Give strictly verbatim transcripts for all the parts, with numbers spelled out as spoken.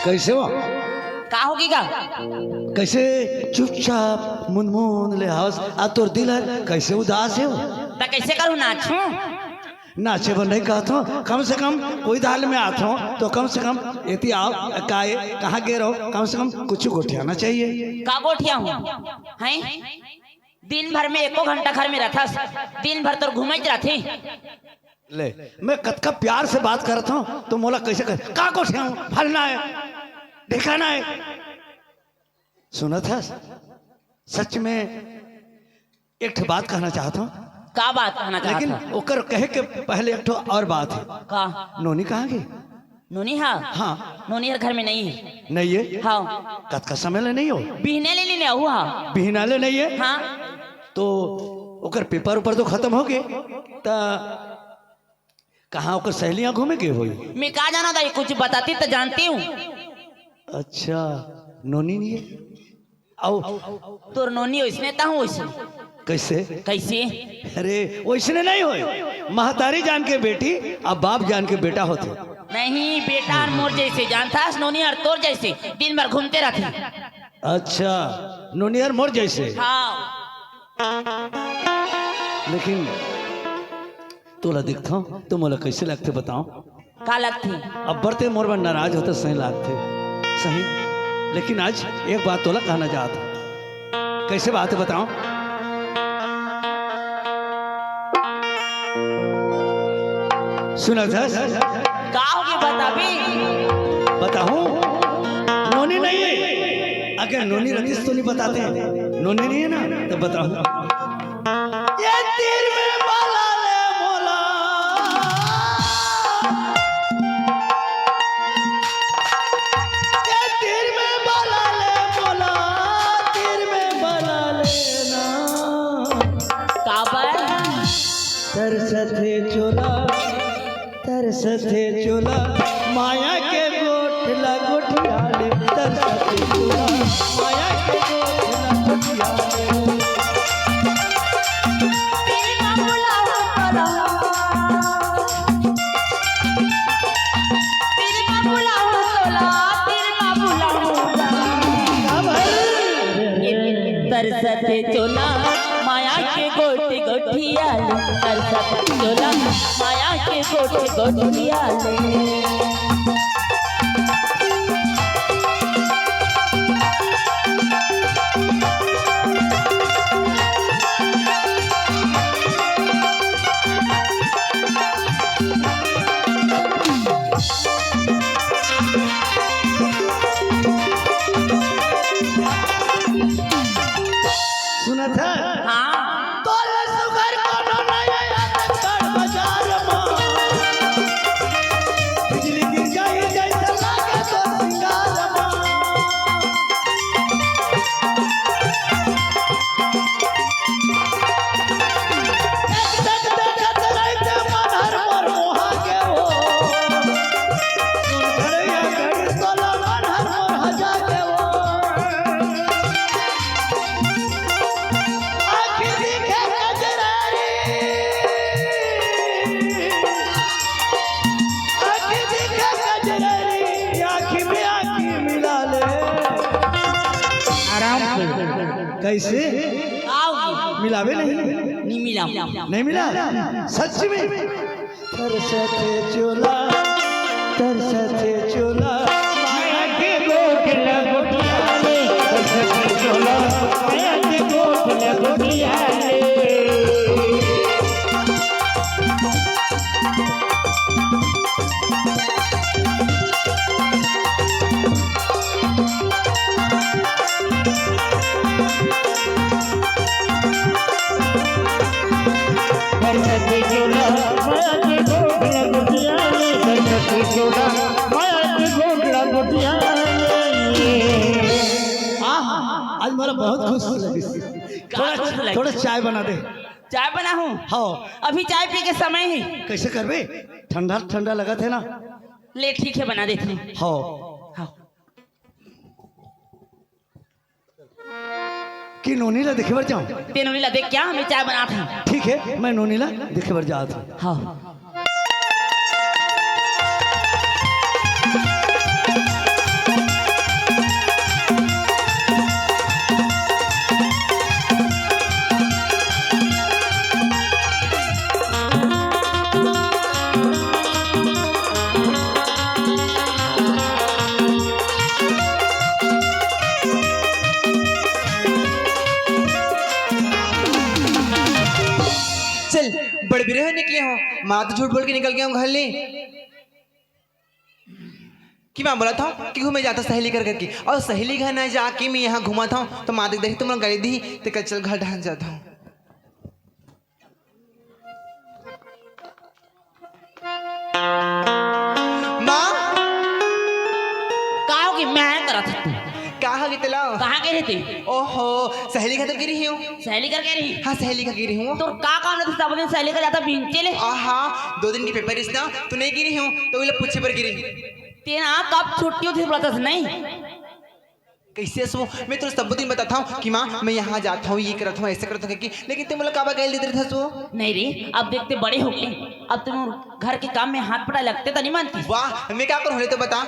कइसे हो? का होगे गा? कइसे चुपचाप मुनमुन ले हवस, अउ तोर दिल हर कइसे उदास हे हो? त कइसे करूँ, नाचूँ? नाचे बर नहीं कहत हो, कम से कम कोई दाल में आत हो तो कम से कम एती आओ, का ए, कहाँ गे रहो, कम से कम कुछ गोठियाना चाहिए। का गोठियाहूँ? हैं? दिन भर में एको घंटा घर में रथस, दिन भर तोर घूमत रथे। ले, मैं कतका प्यार से बात करत हूँ, तो मोला कइसे कह, का गोठियाहूँ, फलना हे, ढिकाना हे। सुनत हस, सच में एक ठो बात कहना चाहत हूँ। का बात कहना चाहत लेकिन हस? ओकर कहे के पहले एक ठो और बात हे। का? नोनी कहाँ गे? नोनी हा? हाँ। नोनी हर घर में नहीं हे। नहीं हे? हाँ। कतका समय ले नहीं हो? बिहने ले नहीं आऊ हा। बिहना ले नहीं हे? हाँ। तो ओकर पेपर ऊपर तो खतम होगे, त कहाँ ओकर सहेलियाँ घूमे गे होही? मैं का जाना दाई, कुछ बताती त जानती हूँ। अच्छा, नोनी नहीं हे? अउ तोर नोनी ओइसने त हूँ ओइसने। कइसे? कइसे? अरे, ओइसने नहीं होय। महतारी जान के बेटी, अब बाप जान के बेटा होथे। नहीं, बेटा हर मोर जइसे, जानथस, नोनी हर तोर जइसे, दिन भर घूमते रथे। अच्छा, नोनी हर मोर जइसे। हाँ। लेकिन तोला देखथंव तो मोला कइसे लगथे बताओ? का लगथे? अब्बड़ ते मोर बर नाराज होथस सही लागथे, सही। लेकिन आज एक बात तोला कहना चाहत हंव। कइसे बात हे बताओ? सुनत हस? का होगे बताबे? बताहूं? नोनी नहीं हे। अगर नोनी रतिस तो नहीं बताते। नोनी नहीं हे ना, तो बताहूं। ये तीर में बला ले मोला। ये तीर में बला ले मोला, तीर में बला लेना। काबर? तरसथे चोला, तरसथे चोला, माया के गोठ ला गोठिया ले। तरसथे चोला, माया के गोठ ला गोठिया ले। तेरे माँ बुलाओ तोला, तेरे माँ बुलाओ तोला, तेरे माँ बुलाओ तोला। तरसथे चोला, माया के गोठ गोठिया ले। तरसथे चोला, माया के गोठ गोठिया ले। सुनत हस? हाँ। तोले सुघर कोनो नइ हे आजकल बाजार म। बिजली गिर जाही जइसे लागे तोर सिंगार म। देख, देख, देखत रहिथे मन हर मोर मोहा गे हो। सुनघरैया घड़ी तोला मन हर मोर हजा गे हो। आँखी दिखे कजरारी, आँखी दिखे कजरारी, आँखी में आँखी मिला ले। आराम से। कइसे? आओगी। मिलाबे नहीं? नहीं मिलाऊं। नहीं मिला? सच में? तरसथे चोला, तरसथे चोला, माया के गोठ ला गोठिया ले। तरसथे चोला, माया के गोठ ला गोठिया ले। आहा, आज मोला बहुत खुश लगिस। का थोड़ा, खुश लगिस? थोड़ा चाय बना दे। चाय बनाहूं? हाँ। अभी चाय पी के समय हे। कइसे करबे? ठंडा ठंडा लगत हे ना। ले ठीक हे, बना देथंव। हाँ। हाँ। कि नोनी ला देखे बर जाऊं? ते नोनी ला देख के आ, मैं चाय बनात हंव। ठीक हे, मैं नोनी ला देखे बर जात हंव। हाँ। बड़ बिरे हो निकले हो, मैं तो झूठ बोल के निकल गया हूँ घर ले। कि मैं बोला था कि घूमे जाता सहेली कर करके, और सहेली घर ना जाके मैं यहाँ घूमा था, तो माँ देख देख तुम गाली दी, ते कल चल घर ढान जाता हूँ। माँ, का होगे? मैं करत हस तू। का होगे तेला? कहाँ गे रहे तू? ओहो, सहेली घर तो गे रही हूँ। सहेली घर गे रही? हाँ, सहेली घर गे रही हूँ। तोर का काम रहिथे, सब दिन सहेली घर जाथस बिंचे ले? आहा, दो दिन के पेपर रहिस ना, तो नहीं गे रही हूँ, तो ओला पूछे बर गे रही। ते ना कब छुट्टी होथे बोलथस नहीं? कैसे सो? मैं तो सब दिन बताता हूँ कि माँ, मैं यहाँ जाता हूँ, ये करता हूँ, ऐसे करता हूँ, कि लेकिन ते मोला काबर गाली देत रहिथस वो? नहीं रे, अब देख ते बड़े होगे, अब तुम घर के काम में हाथ बटाय लगते तो नहीं मानती। वाह, मैं का करूँ ले तो बता,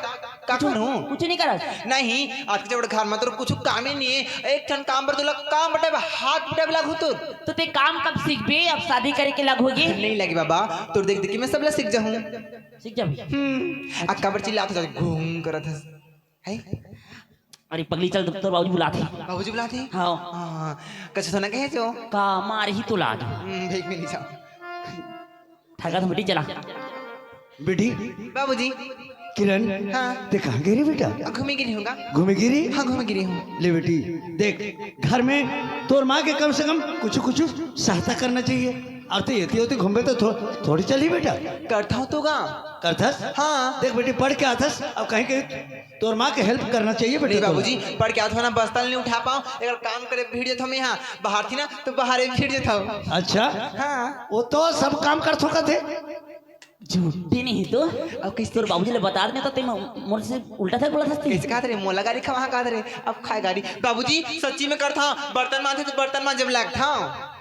का करूँ? कुछ नहीं करस। नहीं, आज के जब घर में तो कुछ काम ही नहीं है, एक ठन काम बर तोला काम बटाय हाथ बटाय लागहूँ तो। तो ते काम कब सीखबे? अब शादी करे के लगहूँ गे? नहीं लगे बाबा, तोर देख देख के मैं सबला सीख जाहूँ। सीख जाबे? हम्म। आ काबर चिल्लात हस, घूम करत हस। है? अरे पगली, चल, तोर बाबूजी बुलाथे। बाबूजी बुलाथे? हाँ। हाँ, कछु तो ना कहे जो? का मारही तो लाग। हम्म, भेज में नहीं जाओ। ठगा तो बेटी चला। बेटी। बाबूजी। किरण। हाँ। ते कहाँ गे रही बेटा? घूमे गे रही हूँ। घूमे गे रही? हाँ, घूमे गे रही हूँ। ले बेटी, देख, घर में तोर माँ के कम से कम कुछ कुछ सहायता करना चाहिए। और ते एती ओती घूमबे तो थो-, थोड़ी चलही बेटा। करता हूँ तो गा। करथस? हाँ। देख बेटी, पढ़ के आथस, अब कहीं कहीं तोर माँ के help करना चाहिए बेटा नहीं तोला। बाबूजी, पढ़ के आथों ना, बस्ता नहीं उठा पाओ, अगर काम करे भिड़ जाथों मैं यहाँ, बाहर थी ना, तो बाहर ही भिड़ जाथों। अच्छा? हाँ। वो तो सब काम करथों कथे। झूठी नहीं तो। अब किस तोर बाबूजी ले बता दे तो ते म-, मोर से उल्टा था बोला था। कैसे कहा रे, मोला गारी खवा कहा रे, अब खाए गारी। बाबूजी, सच्ची में करथों, बर्तन मांजे तो बर्तन मांजे में लगथों।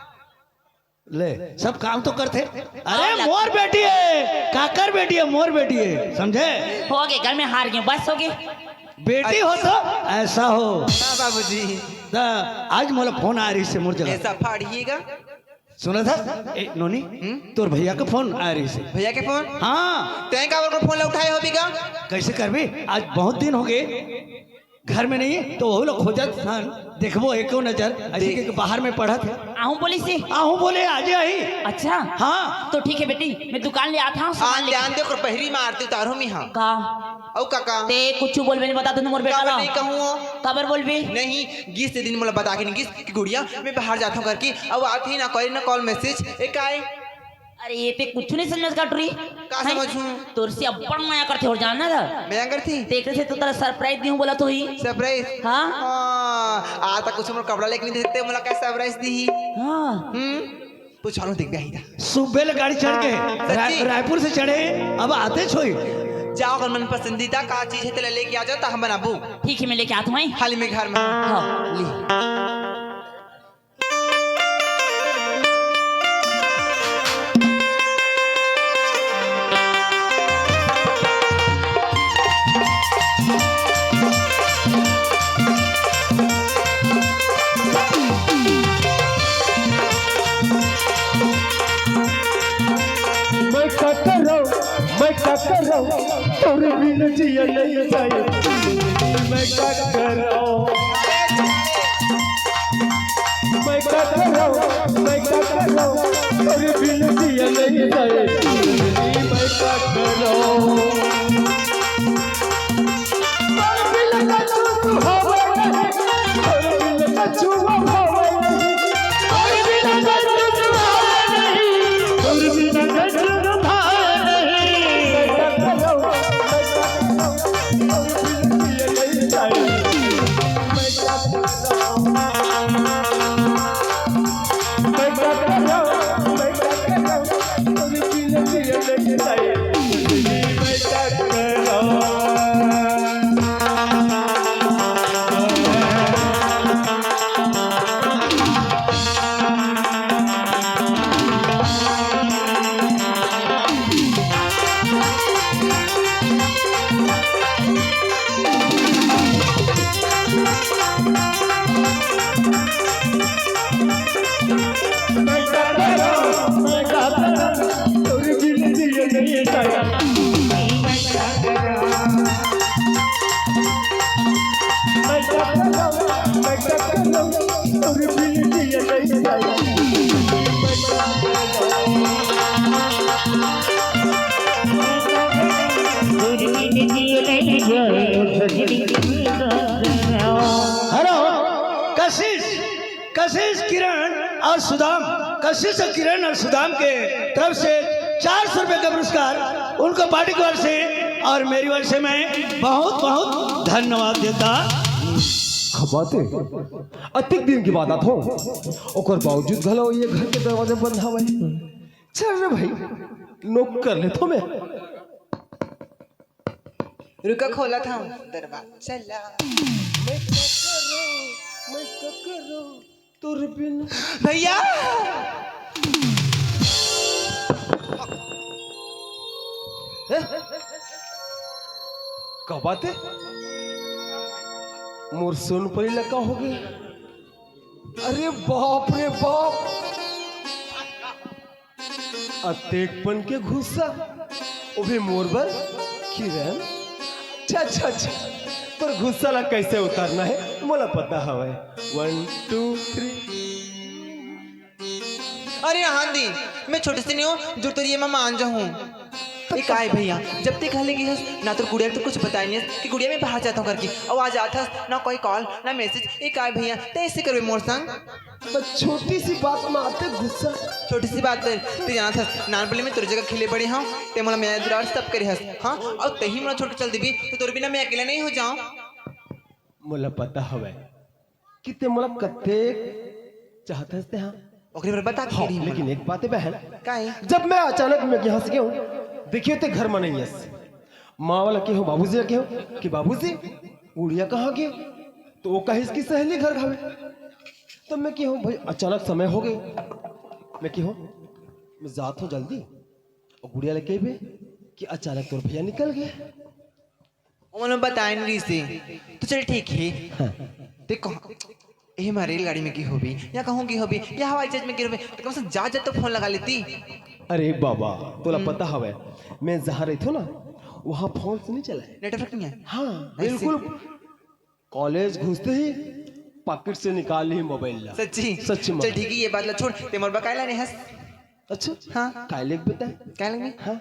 ले, सब काम तो करथे। अरे, हाँ, मोर बेटी है, काकर बेटी है, मोर बेटी है, समझे? होगे, घर में हार गए, बस होगे। बेटी हो तो ऐसा हो। हाँ, बाबूजी। त आज मोला फोन आय रहिसे मोर जगह। ऐसा फाड़िएगा। सुनथस? ए, नोनी, हम्म? तोर भैया के फोन आय रहिसे। भैया के फोन? हाँ। तैं काबर को फोन ला उठाए होबे का? कैसे करबे? आज बहुत दिन होगे। घर में नहीं है, तो वहू लोग खोजत हन, देखबो एको नजर, ऐसे देख। के बाहर में पढ़त है। आहूँ बोलिस हे? आहूँ बोले, आजे आही। अच्छा। हाँ। तो ठीक है बेटी, मैं दुकान ले आथों, सामान हाँ, लेके। ध्यान दे, ओकर पहिली में आरती उतारहूँ मैं, हाँ। का? अउ का, का? ते कुछ बोलबे नहीं, बता तू मोर बेटा काबर ला। नहीं कहूँ वो? काबर बोलबे? नहीं, गिस ते दिन मोला बता के नहीं गिस कि गुड़िया, मैं बाहर जाथों करके, अउ आत ही ना करे ना call message, ए काय? अरे, ये ते कुछ नहीं समझ का टुरी। का हैं? समझूं? तोर से अब्बड़ मया करथे और जानना था। मया करथे? तेकरे से तो तेला surprise दिहूं बोलत होही। Surprise? हाँ। हाँ, आज तक कुछ मोर कपड़ा लेके नहीं देते, मोला क्या surprise दी? हाँ। हम्म? पूछा लो, देख बे, आई था। सुबह ले गाड़ी चढ़ के सच्ची? राय-, रायपुर से चढ़े, अब आते छोई। जाओ, अगर मन पसंदीदा का चीज है, तेला लेके आ जाओ, तो हम बनाबू। ठीक है, मैं लेके आथों। हाल ही में घर में। हाँ। ली। मैं का करौं, मैं का करौं, तोर बिन जिया नहीं जाए। मैं का करौं, मैं का करौं, मैं का करौं, तोर बिन जिया नहीं जाए। मैं का करौं। और सुदाम, कशिश, किरण और सुदाम के तरफ से चार सौ रुपए का पुरस्कार उनको पार्टी की ओर से और मेरी ओर से मैं बहुत बहुत धन्यवाद देता। खपाते, अतिक दिन के बाद आथो, ओकर बावजूद घलो ये घर के दरवाजा बंद हवय। चल रे भाई, नोक कर लेथो मैं। रुका, खोला था दरवाजा। चला। मैं क्या करूं, मैं क्या करूं, तोर बिन। भैया। का बात हे? मोर सोनपरी ला का होगे? अरे बाप रे बाप, अतेकपन के गुस्सा, वो भी मोर बर। किरण, अच्छा अच्छा अच्छा, तोर गुस्सा ला कैसे उतारना हे मोला पता हवय। One two three। अरे हाँ दी, मैं छोटे से नहीं हूँ जो तोर ये मैं मान जाऊँ। ए काय भैया, जब तक घर ले गई हस ना तोर गुड़िया तो कुछ बताई नहीं हस कि गुड़िया मैं बाहर जाता हूँ करके। आवाज आत हस ना कोई कॉल ना मैसेज। ए काय भैया, तैं ऐसे करबे मोर संग? बस छोटी सी बात में आते गुस्सा। छोटी सी बात ते जानत हस, नानपन में तोर जगह खेले बड़े हूँ, ते मोला मया दुलार सब करे हस। हाँ, और तही मोला छोड़ के चल देबी तो तोर बिना मैं अकेला नहीं हो जाऊँ। मोला पता हवय कि ते मोला कतेक चाहत हस ते, हाँ। ओकरे बर बता के हाँ, रही लेकिन मोला। एक बात हे बहन, काहे? जब मैं अचानक में यहाँ से गया हूँ, देखियो ते घर में नहीं हस। माँ वाला के हो, बाबूजी के हो कि बाबूजी, गुड़िया कहाँ गई? तो वो कहिस कि सहेली घर हवे। तो मैं की हूँ भाई, अचानक समय हो गए। मैं की हूँ, मैं जात हूँ जल्दी। और गुड़िया ले कहबे कि अचानक तोर भैया निकल गए। ओमन बताए नहीं रिहिस। तो चल ठीक है। देखो, ए मा रेलगाड़ी में गे होबे या कहूँ गे होबे या हवाई जहाज में गे होबे, तो कम से कम जा जा तो फोन लगा लेती। अरे बाबा, तोला पता हवय, मैं जहाँ रहिथो ना, वहाँ फोन से नहीं चलाए। नेटवर्क नहीं है। हाँ, ऐसे? बिल्कुल। कॉलेज घुसते ही पॉकेट से निकाल ली मोबाइल ला। सच्ची? सच्ची माँ। चल ठीक है, ये बात ला छोड़, ते मोर बकाया लाने हस। अच्छा, हाँ। काय लेके बताए? क्या लेंगे? हाँ।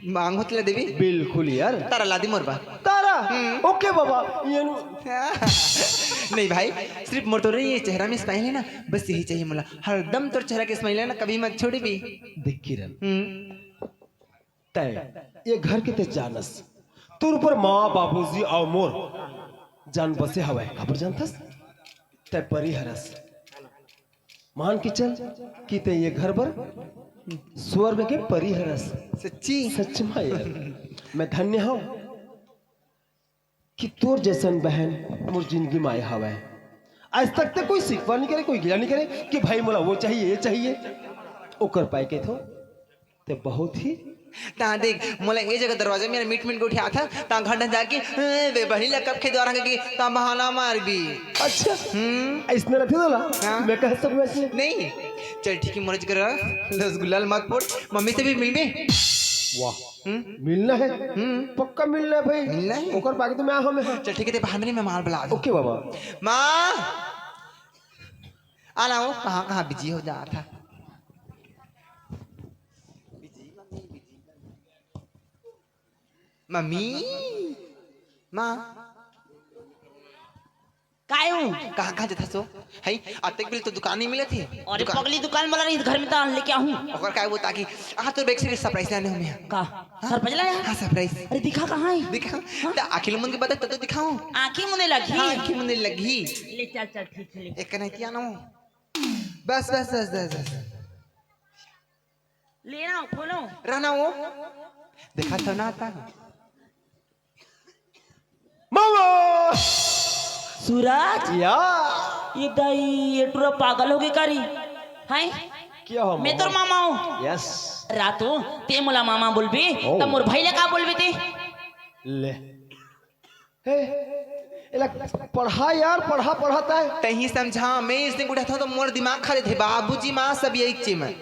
मांगो तो ला देबे। बिल्कुल यार। तारा ला दी मोर बा। तारा। ओके बाबा, ये नु- नहीं भाई, सिर्फ मोर तो रही ये चेहरा में स्माइल है ना, बस यही चाहिए मोला। हरदम तोर चेहरा के स्माइल है ना, कभी मत छोड़ी भी। देख किरण, हम्म। तय ये घर के ते जानस, तोर ऊपर माँ बाबूजी और मोर जान बसे हवय। काबर जानथस? तय परी हरस। मान के चल कि ते ये घर बर स्वर्ग के परी हरस। सच्ची? सच में यार, मैं धन्य हूँ कि तोर जैसन बहन मोर जिंदगी में आए हवय। आज तक ते कोई शिकवा नहीं करे, कोई गिला नहीं करे कि भाई मोला वो चाहिए, ये चाहिए। ओकर पाए के थो ते बहुत ही ता देख, मोला ये जगह दरवाजा में मीट मीट गोठिया था, ता घर न जाके, "ए, बे बहिनी ला कब खेत द्वारा के," ता बहाना मार भी। अच्छा। हम्म। ऐसने रखे तो ला। हाँ। मैं कह सकूँ ऐसे। नहीं, चल ठीक है, मोर जगह रसगुल्ला मत फोड़, मम्मी से भी मिलबे। वाह। हम्म। मिलना है। हम्म। पक्का मिलना है भाई। मिलना है? ओकर बाकी तो मैं आ हूँ मैं। चल ठीक है, ते बाहर में मैं माल बुला दो। ओके बाबा। माँ, आ ना वो कहाँ कहाँ बिजी हो जा था। मम्मी, माँ, काय हूँ? कहाँ कहाँ जथा सो? है, अतेक बिल तो दुकान नहीं मिले थे। अरे पगली, दुकान वाला नहीं, घर में तो लेके आहूँ। ओकर काय वो ताकि, हाँ, तो बैग से सरप्राइज लाने हमें। का? सरप्राइज लाया? हाँ, सरप्राइज। अरे दिखा कहाँ है? दिखा, तो आँखें मुंद के बता, तब तो दिखाओ। आँखें मुंदे लगी। हाँ, आँखें मुंद लगी। ले चल चल, ठीक है, ले। एक कने किया ना वो। बस, बस, बस, बस, बस। लेना, खोलो। रहना वो। देखा तो ना आता। मामा। सूरज, या। ये दाई, ये टूरा पागल हो गए का री? हैं? क्या हो मैं तोर मामा हूँ। यस। रातू, ते मोला मामा बोलबे, ओ। त मोर भाई ला का बोलबे ते? ले। हे, एला पढ़ा यार, पढ़ा, पढ़ाता है। तही समझा, मैं इसने उठा था तो मोर दिमाग खा देते, बाबूजी माँ सब यही इच्छे में।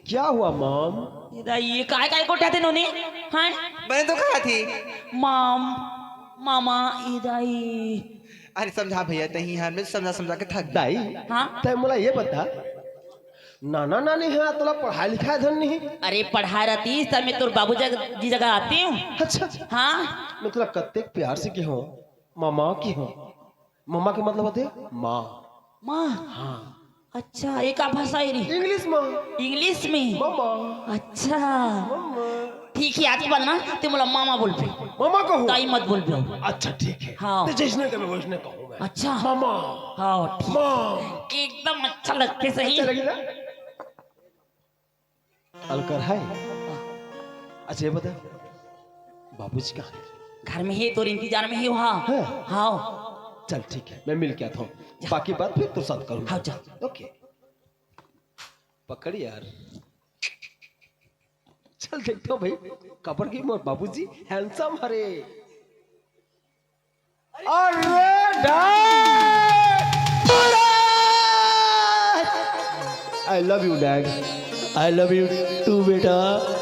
क्या हुआ मॉम? ये दाई, ये काय काय गोठियाथे नोनी? हाँ? मैंने तो कहा थी। मॉम, मामा, ये दाई। अरे समझा भैया, तही यार, मैं समझा समझा के थक गया। दाई, हाँ? तय मोला ये बता, नाना नानी है तोला पढ़ाई लिखाई धन नहीं? अरे पढ़ाई रहती, तब मैं तोर बाबू जग-, जी जगह आती हूँ। अच्छा, हाँ? मैं तोला कत्ते प्यार से कहूँ, मामा कहूँ। मामा के मतलब होते माँ। माँ। हाँ। अच्छा, ये का भाषा हे रे? English में। English में? मामा। अच्छा। मामा। ठीक हे, आज के बाद ना ते मोला मामा बोलबे। मामा कहूँ? दाई मत बोलबे। अच्छा, ठीक हे। हाँ। ते जइसने कहे वइसने कहूँ मैं। अच्छा। मामा। हाँ, ठीक। माँ। एकदम अच्छा लगथे सही। अच्छा लगे ना? अलकर हे। अच्छा, ये बता, बाबूजी कहाँ हे? घर में हे, तोर इंतजार में हे वहाँ। हाँ। हाँ। चल, ठीक हे, मैं मिल के आता हूँ। जा। बाकी बात फिर तोर साथ करूँगा। हाँ, जा। OK। पकड़ यार। चल, देखथों भाई, काबर कि मोर बाबूजी handsome हरे। अरे dad! I love you, dad. I love you too, बेटा।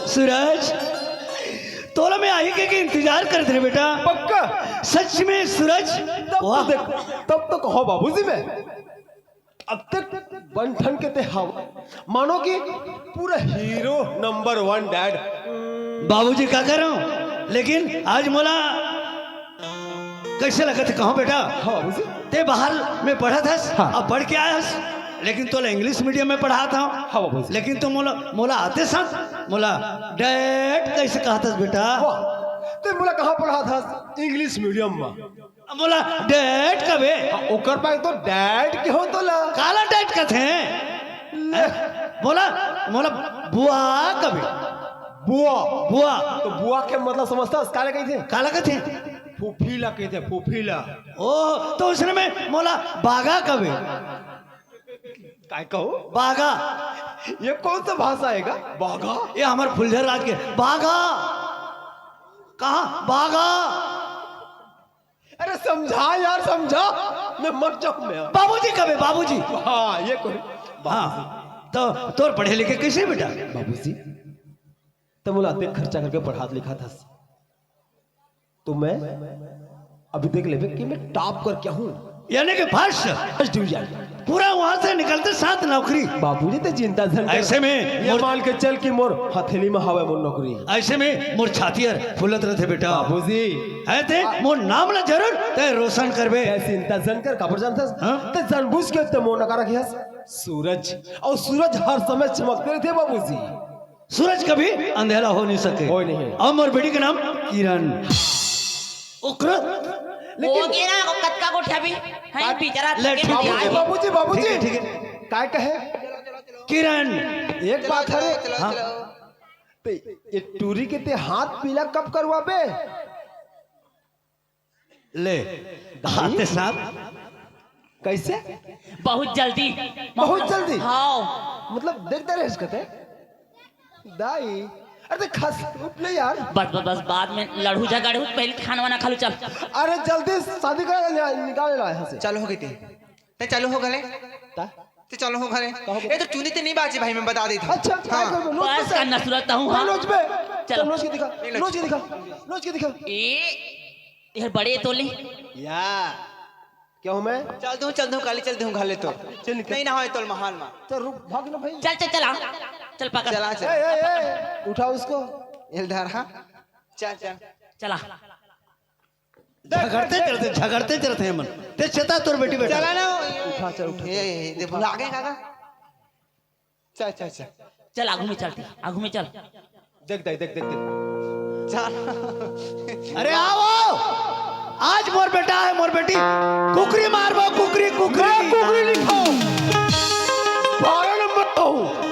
सूरज, तोला मैं आही के, के इंतजार करत रहेंव बेटा। पक्का? सच में सूरज? तब तो वाह। देख, तब तो कहों बाबूजी मैं। अब तक बन ठन के ते हव, मानो कि पूरा hero number one dad। बाबूजी का करों, लेकिन आज मोला कइसे लगथे कहों बेटा? हाँ बाबूजी। ते बाहर में पढ़त हस, हाँ। अब पढ़ के आए हस, लेकिन तोला English medium में पढ़ात हंव। हाँ बाबूजी। लेकिन तो मोला, मोला आते साथ मोला dad कइसे कहत हस बेटा? वाह, ते मोला कहाँ पढ़ात हस? English medium में। अब मोला dad कबे? हाँ, ओकर पाए तो dad कहों तोला। काला dad कथे? ले। मोला, मोला बुआ कबे? बुआ। बुआ। तो बुआ के मतलब समझथस? काला कहिथे? काला कथे? फूफी ला कहिथे, फूफी ला। ओ, तो उसने में मोला बागा कबे? काय कहूँ? बागा। ये कौन सा भाषा हे गा? बागा? ये हमर फुलझर राज के। बागा। कहाँ? बागा। अरे समझा यार, समझा, मैं मर जाऊं मैं। बाबूजी कबे, बाबूजी। हाँ, ये कोई। हाँ, तो तोर पढ़े लिखे कइसे बेटा? बाबूजी, ते मोला अतेक खर्चा करके पढ़ात लिखात हस, तो मैं अभी देख लेबे कि मैं top करके आहूं। यानी कि first। First division। पूरा वहां से निकलते साथ नौकरी। बाबूजी, ते चिंता झन कर। ऐसे में ये मोर मान के चल कि मोर हथेली में हवय मोर नौकरी। ऐसे में मोर छाती हर फूलत रथे बेटा। बाबूजी। हे ते मोर नाम ला जरूर ते रोशन करबे। ते चिंता झन कर, काबर जानथस? हाँ? ते जानबूझ के ते मोर नकार रखे हस। सूरज, अउ सूरज हर समय चमकते रथे बाबूजी। सूरज कभी अंधेरा हो नहीं सके। होय नहीं। अउ मोर बेटी के नाम किरण। ओकरा लेकिन ओ गे ना, ओ कतका गोठियाबे? हैं, का-, बेचारा ले, थके ठीक हे, मर जाए। बाबूजी, बाबूजी। ठीक हे, ठीक हे। काय कहे? किरण। एक बात हे रे। चलो, चलो, हाँ। चलो। ते ये टूरी के ते हाथ पीला कब करवाबे? ले, दाई? हाथे साथ। कइसे? बहुत जल्दी। बहुत जल्दी? हाँ। मतलब, देखते रहे इसको ते? दाई, अरे ते खस, उठ ले यार। बस, बस, बस, बाद में लड़हू झगड़हू, पहले खाना वाना खा लूं, चल। अरे जल्दी शादी कर, निकाल ला यहाँ से। चलो हो गई ते। ते चलो हो गले। ता? ते चलो हो घरे। का हो गया? ए तो चुन्नी ते नहीं बाची भाई, मैं बता देता हूँ। अच्छा, काय हाँ। करबे? नोच बस बे? का नसरत हूँ, हाँ। नोच बे? चलो। चल, नोच के दिखा, नहीं, नोच। नोच के दिखा, नोच के दिखा। ए, यार बड़े तोले। या, क्या हूँ मैं? चल दूँ, चल दूँ, काली चल दूँ, घर ले तो। चल निकल। नहीं ना होय तोल महल में। चल रुक, भाग ना भाई। चल, चल, चला। चल पकड़। चला, चल। ए, ए, ए, उठा उसको। ये धर, हाँ। चल, चल। चला। झगड़ते चलते, झगड़ते चलते हैं मन। ते चेता तोर बेटी बेटा। चला ना। उठा, चल, उठा, ए, चल। ए, दे, उठा। लागे काका। चल, चल, चल। चल, आगू में चल, आगू में चल। देख, देख, देख, देख, देख। चल। अरे आओ, आओ। आज मोर बेटा हे, मोर बेटी। कुकरी मारबो, कुकरी, कुकरी। मैं कुकरी नहीं खाऊं। बारह नंबर खाऊं।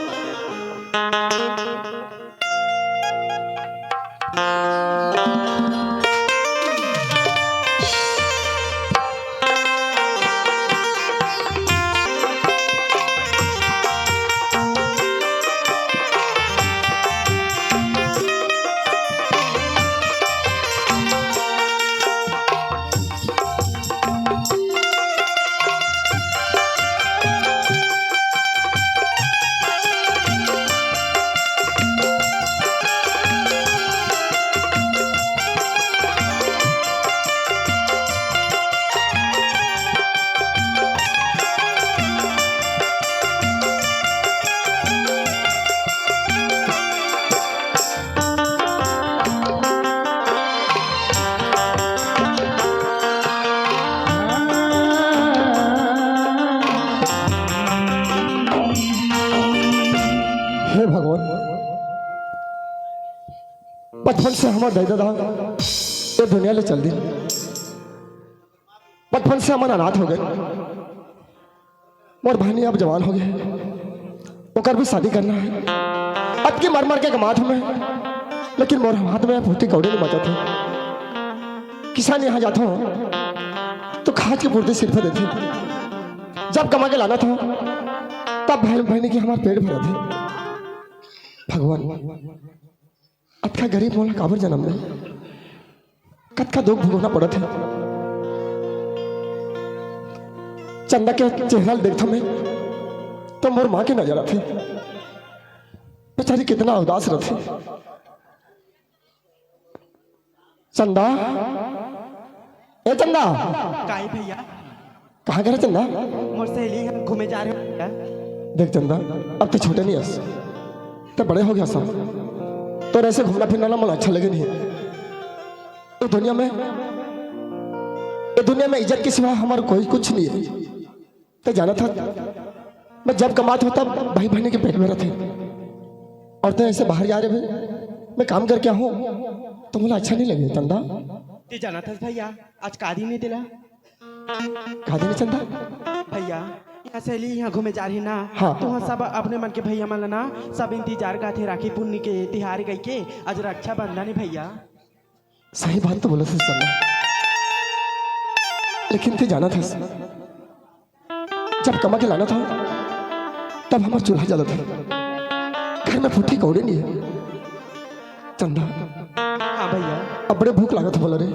हे भगवान, बचपन से हमर दाई ददा ये दुनिया ले चल दिन। बचपन से हमन अनाथ हो गए। मोर बहिनी अब जवान हो गए, ओकर भी शादी करना है। अतकी मर मर के कमात हूँ मैं, लेकिन मोर हाथ में फूटी कौड़ी नहीं बचत है। किसान यहाँ जाता हूँ तो खाद की पूर्ति सिर्फ देते, जब कमा के लाना था तब बहन बहनी के हमार पेट भरा थे। भगवान, अतका गरीब मोला काबर जन्म दे? कतका दुख भोगना पड़त हे। चंदा के चेहरा ल देखथों मैं, तो मोर माँ के नजर आथे। बेचारी कितना उदास रथे। चंदा, ए चंदा। काहे भैया? कहाँ गे रहे चंदा? मोर सहेली हम घूमे जा रहे हैं भैया। देख चंदा, अब तो छोटे नहीं हस, तो बड़े हो गया सब। तो ऐसे घूमना फिरना ना मोला अच्छा लगे नहीं। ये दुनिया में, ये दुनिया में इज्जत के सिवा हमार कोई कुछ नहीं है। ते जाना था, मैं जब कमात हों तब भाई बहन के पेट में रहते। और ते ऐसे बाहर जा रहे भाई, मैं काम करके आऊँ तो मोला अच्छा नहीं लगे चंदा। ते जाना था भैया, आज का दिन है तेला? का दिन है चंदा? भैया, यहाँ सहेली यहाँ घूमे जा रही ना, हाँ। तो वहाँ सब अपने मन के भैया मन ला ना, सब इंतजार करत हे राखी पुन्नी के तिहार कहिके। आज रक्षाबंधन है भैया। सही बात तो बोलत हस चंदा, लेकिन ते जाना था, जब कमा के लाना था तब हमार चूल्हा जलत हे, घर में फूटी कौड़ी नहीं है चंदा। हाँ भैया। अब बड़े भूख लागत हे मोला रे।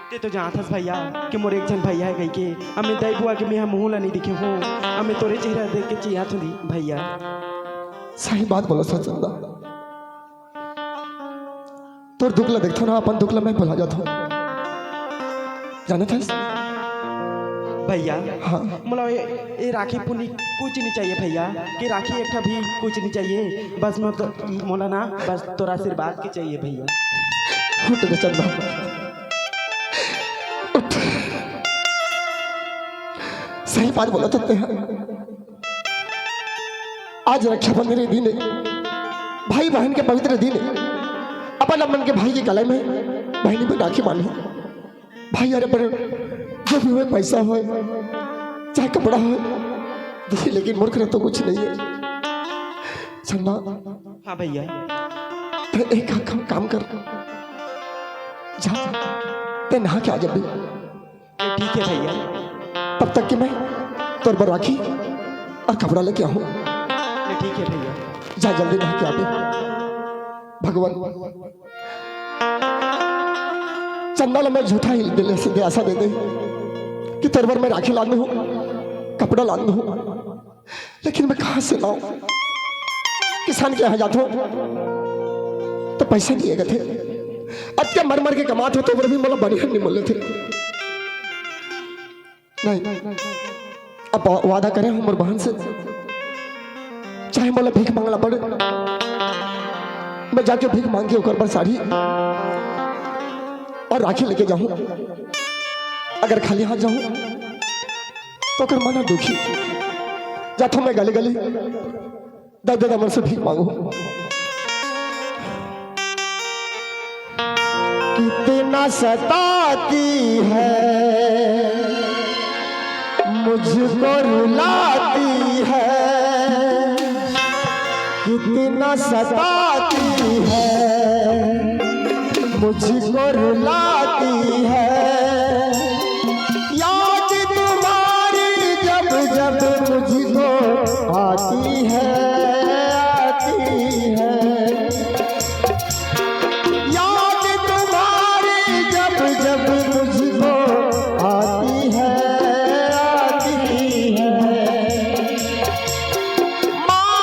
ते तो जानत हस भैया कि मोर एक झन भैया हे कहिके, अमे दाई बुआ के मैं मुँह ला नहीं देखे हों, अमे तोरे चेहरा देख के चिहात हों भैया। सही बात बोलत हस चंदा, तोर दुख ला देखथों ना, अपन दुख ला मैं भुला जाथों। जानत हस? भैया, हाँ। मोला ये, ये राखी पुन्नी कुछ नहीं चाहिए भैया, कि राखी एक ठा भी कुछ नहीं चाहिए, बस मैं तो, मोला ना बस तोर आशीर्वाद के चाहिए भैया। उठ रे चंदा, उठ। सही बात बोलत हस ते। आज रक्षाबंधन के दिन हे, भाई बहन के पवित्र दिन हे। अपन अपन के भाई के गला में बहनी में राखी बांधे। भाई यार, अपन जो भी होय, पैसा होय, चाहे कपड़ा होय, दे, लेकिन मोर करा तो कुछ नहीं हे। चंदा। हाँ भैया। ते एक काम, काम कर, जा, ते नहा के आ जा। ये ठीक है भैया। तब तक कि मैं तोर बर राखी और कपड़ा लेके आऊँ। ये ठीक है भैया। जा जल्दी नहा के आ बे। भगवान, चंदा ला मैं झूठा ही दिल से दिलासा दे दे कि तोर बर मैं राखी लान दूँ, कपड़ा लान दूँ। लेकिन मैं कहाँ से लाऊं? किसान के यहाँ जाथों तो पैसा दिए गए थे। अतके मर मर के कमात हों तो भी मोला बनिहार नहीं मिले थे। नहीं, अब वादा करे हूँ मोर बहन से, चाहे मोला भीख मांगना पड़े, मैं जाके भीख मांग के ओकर बर साड़ी और राखी लेके जाऊँ। अगर खाली हाथ जाऊँ तो ओकर मन दुखी। जाथों मैं गली गली, दर दर मन से भीख मांगू। कितना सताती है, मुझको रुलाती है, कितना सताती है, मुझको रुलाती है। याद तुम्हारी जब जब मुझको आती है, आती है। याद तुम्हारी जब जब मुझको आती है, आती है। माँ,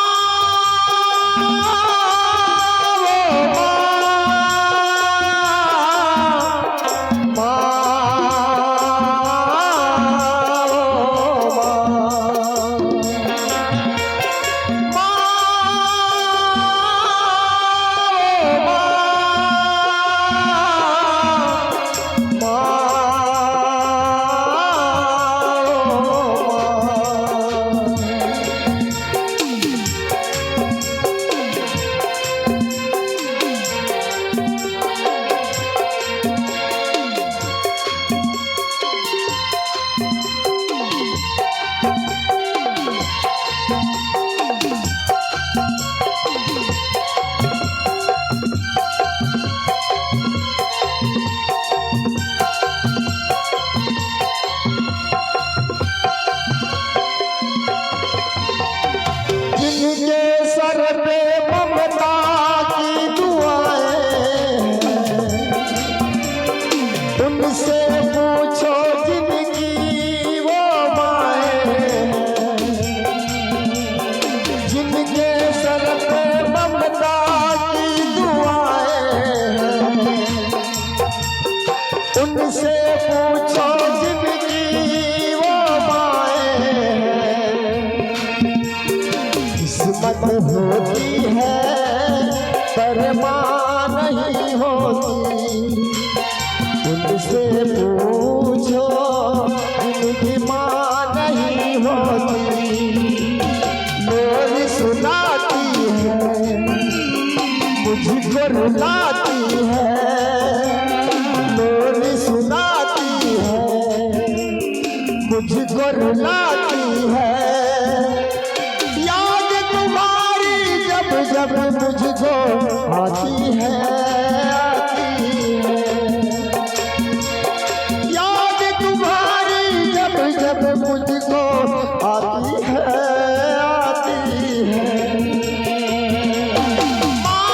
ओ माँ, माँ। ममता की दुआएं हैं, उनसे पूछो जिनकी वो माएं हैं, जिनके सर पे ममता की दुआएं हैं, उनसे पूछो जिनकी वो माएं हैं। किस्मत होती है पर माँ नहीं होती, उनसे पूछो जिनकी माँ नहीं होती। लोरी सुनाती है, मुझको रुलाती है, लोरी सुनाती है, मुझको रुलाती है। याद तुम्हारी जब जब मुझको आती है, आती है। याद तुम्हारी जब जब मुझको आती है, आती है। माँ,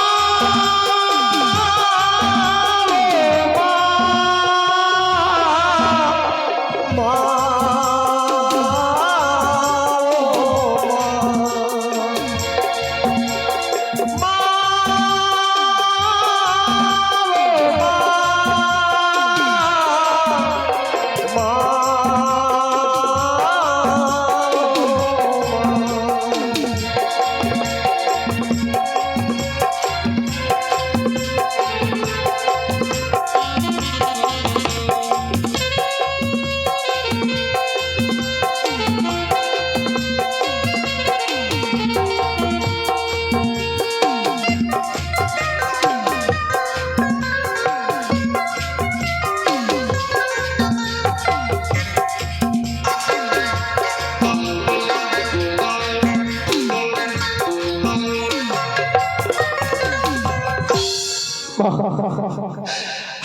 ओ माँ, माँ, ओ माँ।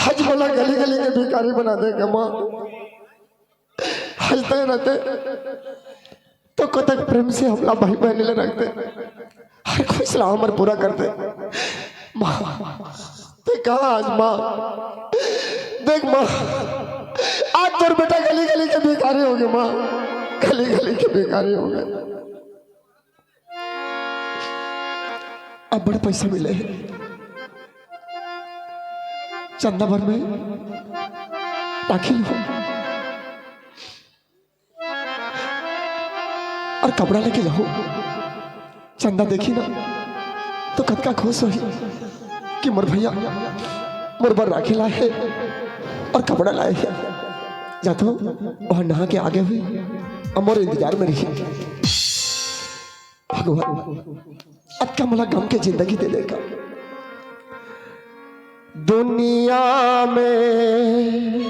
आज मोला गली गली के भिखारी बना दे गे माँ। हंसते रहते तो कतक प्रेम से हमला भाई बहनी ले रखते। हर खुश ला हमर पूरा करते। माँ, ते कहा आज माँ? देख माँ, आज तोर बेटा गली गली के भिखारी हो गे माँ, गली गली के भिखारी हो गे। अब्बड़ पैसा मिले हे, चंदा बर में राखी लूं अउ कपड़ा लेके जाहूं। चंदा देखही ना तो कतका खुश होही कि मोर भैया मोर बर राखी लाए हे अउ कपड़ा लाए हे। जा तो, ओह नहा के आगे होही अउ मोर इंतजार में रही। भगवान, अतका मोला गम के जिंदगी दे देगा। दुनिया में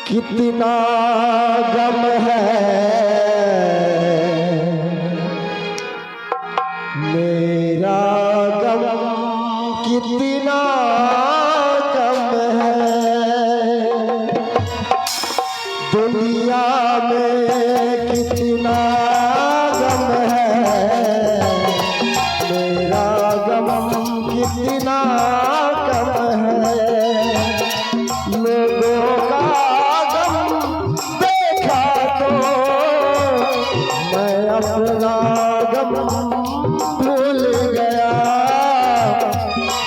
कितना गम है, मेरा गम कितना कम है। दुनिया में कितना गम है, मेरा गम कितना कम है। लोगों का गम देखा तो मैं अपना गम भूल गया।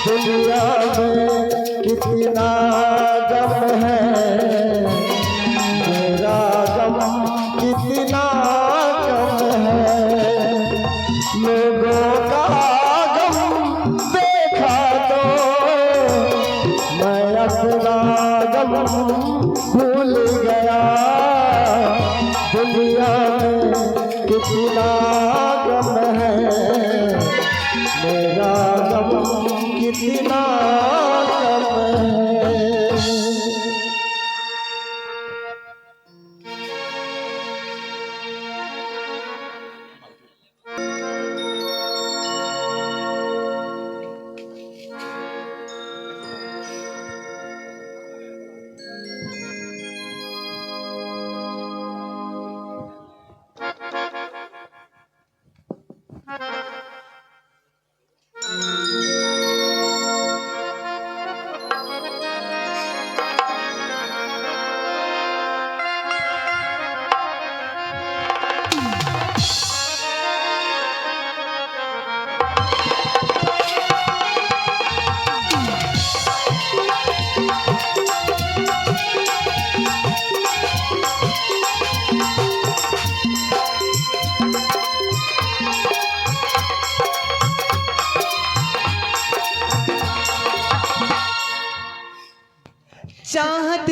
दुनिया में कितना गम है, मेरा गम कितना कम है। लोगों का गम देखा तो मैं अपना गम भूल गया। दुनिया में कितना गम है, मेरा गम कितना कम है।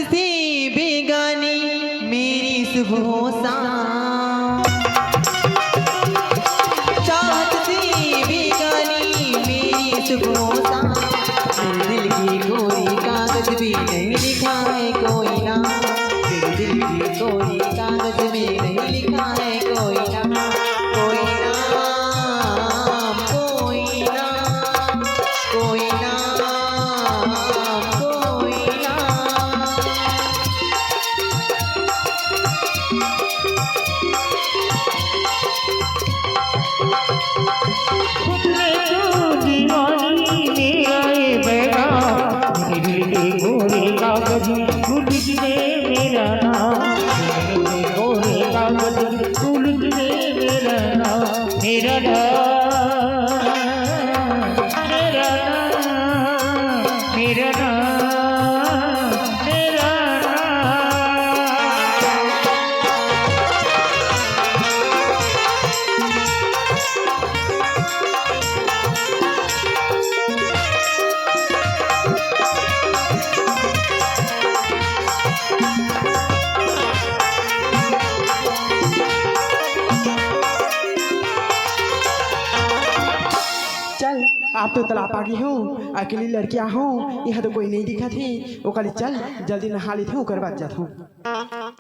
से बेगानी मेरी सुबह शाम, चाहत से बेगानी मेरी सुबह शाम। मेरे दिल की कोरी कागज भी नहीं लिखा है कोई नाम, मेरे दिल की कोरी कागज भी नहीं लिखा है कोई नाम, कोई नाम, कोई नाम, कोई नाम, कोई नाम। खुद ने जो दीवानी मेरा ये बैगा, मेरे दिल के कोरे कागज, तू लिख दे मेरा नाम। मेरे दिल के कोरे कागज, तू लिख दे मेरा नाम। मेरा नाम, मेरा नाम, मेरा नाम, मेरा नाम। चल, आप तो तालाब आ गे हो, अकेली लड़किया हो, यहाँ तो कोई नहीं दिखत हे। ओ काली, चल जल्दी नहा लेथों, ओकर बाद जाथों।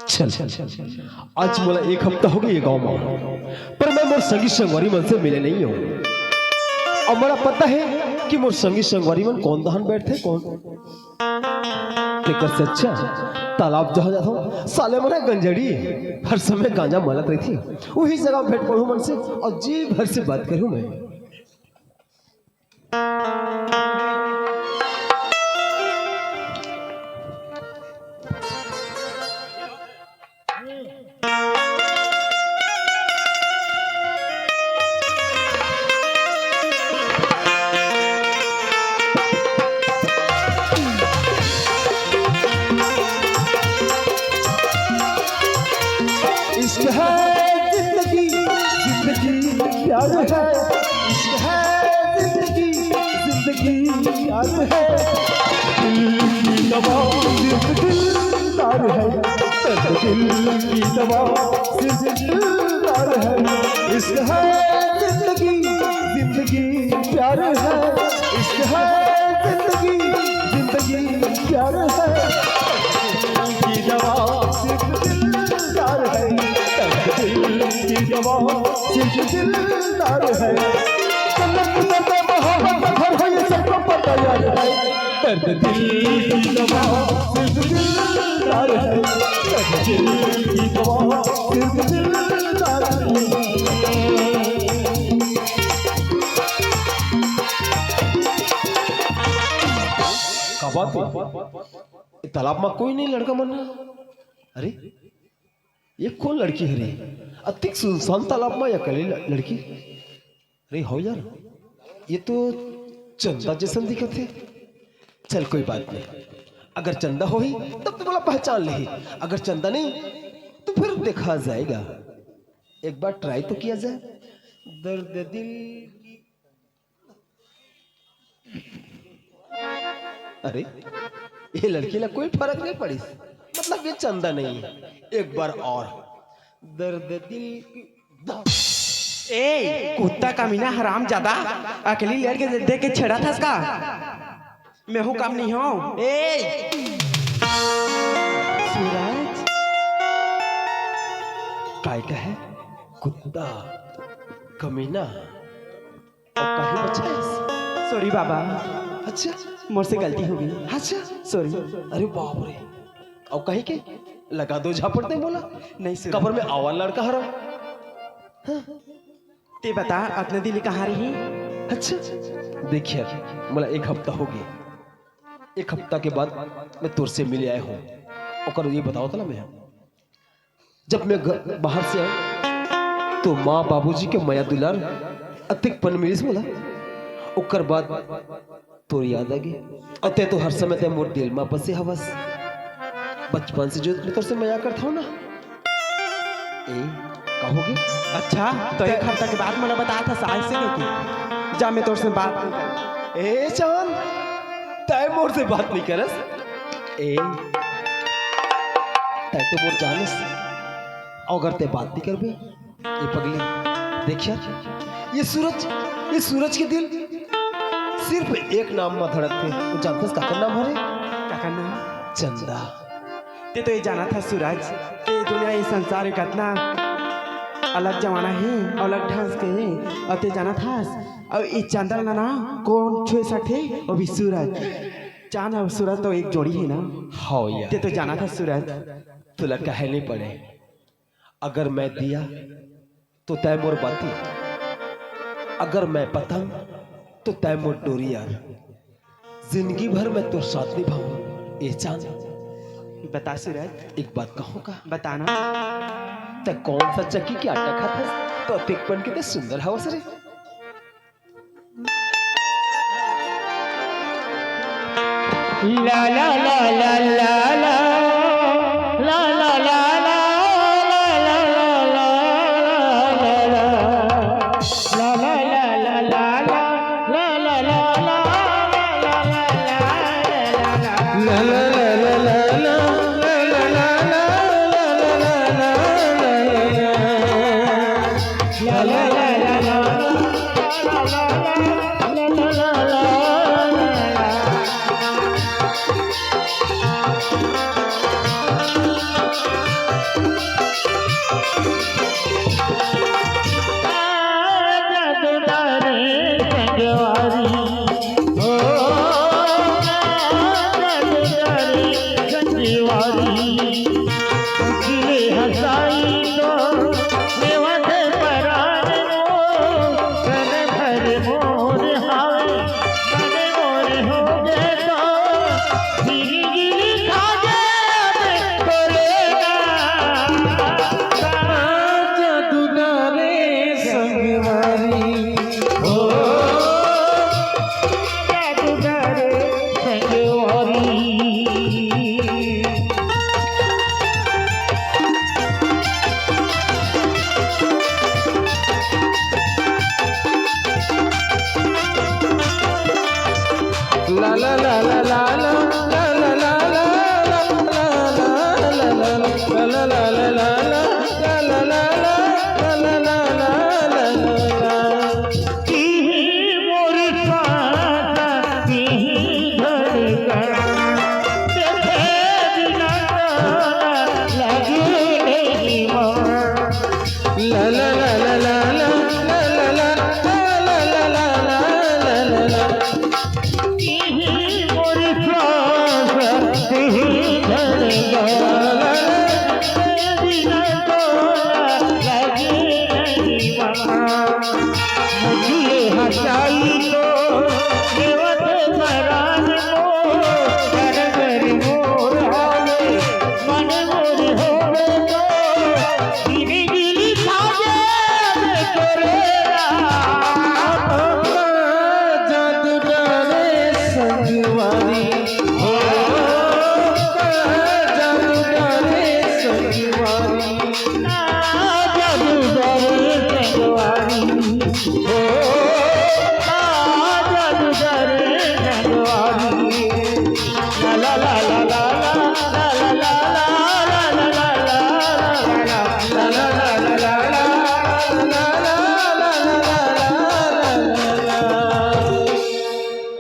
चल, चल, चल, चल। आज मोला एक हफ्ता हो गे ये गाँव में, पर मैं मोर संगी संगवारी मन से मिले नहीं हूँ। अउ मोला पता हे कि मोर संगी संगवारी मन कोन डहन बैठथे, कोन। तेकर से अच्छा तालाब जहाँ जाथों, साले मन गंजड़ी हर समय गांजा मलत रहिथे, उही जगह भेंट पड़हूँ मन से अउ जी भर से बात करहूँ मैं। इश्क है जिंदगी, जिंदगी प्यार है। इश्क है जिंदगी, जिंदगी प्यार है। दिल की दवा सिर्फ दिलदार है, दर्द दिल की दवा सिर्फ दिलदार है। इश्क है जिंदगी, जिंदगी प्यार है। इश्क है जिंदगी, जिंदगी प्यार है। की दवा सिर्फ दिलदार है, दर्द दिल की दवा सिर्फ दिलदार है। जन्नत में मोहब्बत का घर है, ये सबको पता यार है। दर्द दिल की दवा सिर्फ दिलदार है, दर्द दिल की दवा सिर्फ दिलदार है। का बात हे? ए तालाब में कोई नहीं लड़का मन। अरे, ये कोन लड़की हरे? अतिक सुनसान तालाब में अकेली ल-, लड़की। अरे हो यार, ये तो चंदा जैसन दिखत हे। चल कोई बात नहीं, अगर चंदा होही तब तो मोला पहचान लेही, अगर चंदा नहीं तो फिर देखा जाएगा। एक बार try तो किया जाए। दर्द दिल की अरे, ये लड़की ला कोई फरक नहीं पड़िस, मतलब ये चंदा नहीं हे। एक बार और। दर्द दिल की द- ए, कुत्ता कमीना हरामजादा, अकेली लड़की देख के छेड़त हस का? मैं हूँ काम नहीं हूँ। ए! सूरज। काय का है? कुत्ता, कमीना। अउ कहीं बचाइस? Sorry बाबा। अच्छा। मोर से गलती हो गे। अच्छा। Sorry। अरे बाप रे। अउ कहीं के लगा दो झापड़ ते मोला। नहीं sir। काबर मैं आवारा लड़का हरँव। हाँ। ते बता, अतना दिन ले कहाँ रहे? अच्छा। देखिए, मोला एक हफ्ता हो गे। एक हफ्ता के बाद मैं तोर से मिले आए हूँ। ओकर ये बतावत हँव ना मैं। जब मैं घ-, बाहर से आएँव, तो माँ बाबूजी के मया दुलार अतिक पन मिलिस मोला। ओकर बाद तोर याद आ गे। अउ तैं तो हर समय तैं मोर दिल मा बसे हवस। बचपन से जो मैं तोर से मया करत हँव ना। ए, का हो गे? अच्छा, तो एक हफ्ता के बाद मोला बतात हस, अइसे कहिके। जा, मैं तोर से बात नहीं करँव। ए चाँद, तैं मोर से बात नहीं करस? ए, ते मोर जानिस, अउ अगर ते बात नहीं करबे, ये पगली, देखिया, ये सूरज, ये सूरज के दिल सिर्फ एक नाम म धड़कथे। वो जानथस काकर नाम हरे? काकर नाम? चंदा। ते तो ये जानथस सूरज, के दुनिया, ये संसार एक अतना अलग जमाना हे, अलग ढंग के हे, अउ ते जानथस, अउ ये चंदा ला ना कोन छुए सकथे? वो भी सूरज। चांद अउ सूरज तो एक जोड़ी हे ना। हव यार। ते तो जानथस सूरज, तोला कहे नहीं पड़े, अगर मैं दिया तो तै मोर बाती, अगर मैं पतंग तो तै मोर डोरी यार। जिंदगी भर मैं तोर साथ निभाऊं ए चांद। बता सूरज। एक बात कहूं का? बताना। तै कौन सा चक्की के आटा खाथस तो अतेक बन के तै सुंदर हवस रे।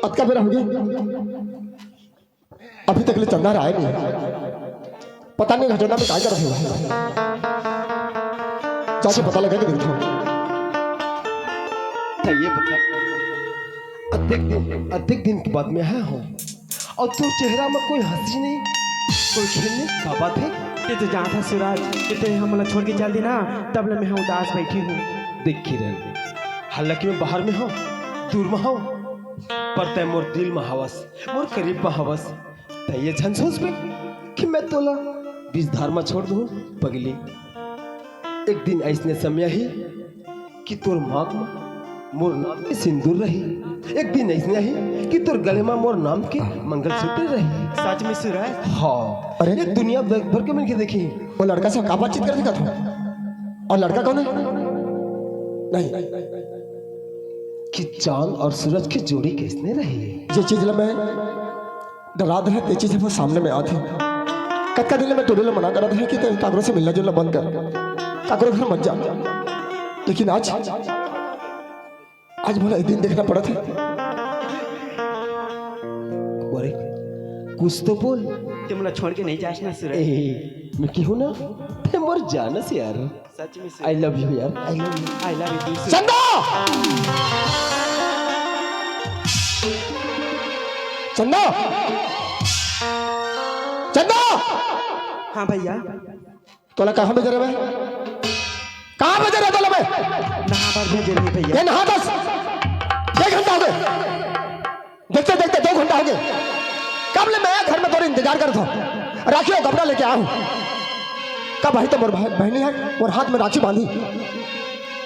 अतका बेरा होगे, अभी तक ले चंदा ह आय नहीं। पता नहीं घटना में काय करत हे। जाके पता लगा के देखो। त ये बता, अतेक दिन, अतेक दिन के बाद में आय हंव अउ तोर चेहरा में कोई हंसी नहीं, कोई खिल नहीं, का बात हे? ते तो जानथस सूरज, कि ते हमला छोड़ के चल दे ना, तब ले मैं उदास बैठी हूँ। देख किरण, हालांकि मैं बाहर में हंव, दूर में हंव, पर तै मोर दिल में हवस, मोर करीब में हवस। तै ये झन सोचबे कि मैं तोला बीच धार में छोड़ दूँ, पगली। एक दिन अइसने समय आही कि तोर मांग में मोर नाम के सिंदूर रही। एक दिन अइसने आही कि तोर गले में मोर नाम के मंगलसूत्र रही। सच में सूरज? हाँ। अरे? ये दुनिया भर के मन के देखी। वो लड़का से का बातचीत कर दिखा था? अउ लड़का कौन हे? नहीं। कि चांद अउ सूरज के जोड़ी कइसने रही? जे चीज ला मैं डरात रहें, ते चीज वो सामने में आत हे। कतका दिन ले मैं टूरी ला मना करत हंव कि ते काकरो से मिलना जुलना बंद कर, काकरो घर मत जा, लेकिन आज, आज मोला ए दिन देखना पड़त हे। अरे, कुछ तो बोल। ते मोला छोड़ के नहीं जास ना, सूरज। ए, मैं कहूं ना, ते मोर जान हस यार। सच में I love you यार, I love you। I love you too, सूरज। चंदा! चंदा! चंदा! हाँ भैया। तोला कहाँ भेजे रहे मैं? कहाँ भेजे रहे तोला मैं? नहा बर भेजे रहे भैया। ये नहा दस, एक घंटा हो गए। देखते देखते दो घंटा हो गए। कब ले मैं घर में तोर इंतजार करत हंव, राखी अउ कपड़ा लेके आया हूँ। कब आई तो मोर बह-, बहनी हे, मोर हाथ में राखी बांधी।